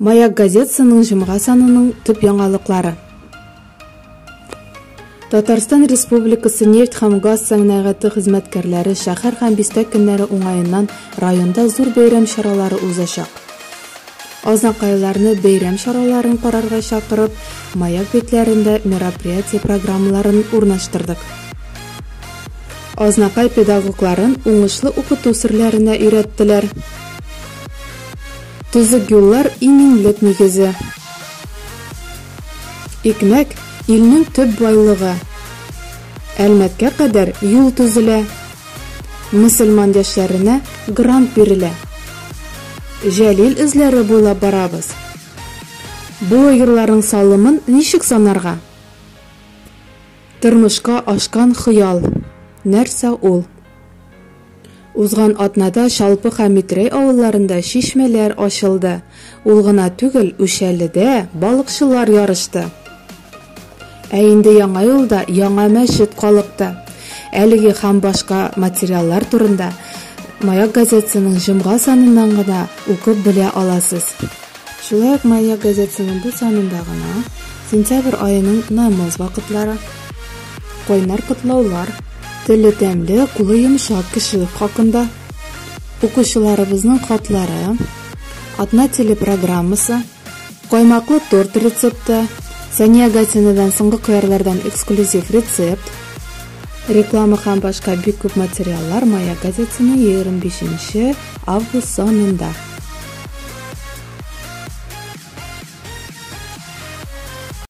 Маяк газетасының җомга санының төп яңалыклары. Татарстан Республикасы нефть һәм газ сәнәгате хезмәткәрләре шәһәр һәм бистә көннәре уңаеннан районда зур бәйрәм чаралары узачак. Азнакайларны бәйрәм чараларын карарга чакырып, Маяк битләрендә мероприятие программаларын урнаштырдык. Азнакай педагогларын уңышлы укыту серләренә өйрәттеләр. Төзек юллар иминлек нигезе. Икмәк, илнең төп байлыгы. Әлмәткә кадәр юл төзелә. Мөселман яшьләренә грант бирелә. Җәлил эзләре буйлап барабыз. Блогерларның салымын ничек санарга? Тормышка ашкан хыял. Нәрсә ул? Узган атнада Чалпы һәм Митрәй авылларында чишмәләр ачылды. Ул гына түгел, Үчәледә балыкчылар ярышты. Ә инде Яңа юлда яңа мәчет калыкты. Әлеге һәм башка материаллар турында Маяк газетасының җомга саныннан гына укып белә аласыз. Шулай ук Маяк газетасының бу санында гына сентябрь аеның намаз вакытлары, кайнар котлаулар, теле тәмле, кулы йомшак кеше хакында, укучыларыбызның хатлары, атна телепрограммасы, каймаклы торт рецепты, Сания Гатинадан соңгы кыярлардан эксклюзив рецепт, реклама һәм башка бик күп материаллар Маяк газетасының 25 август санында.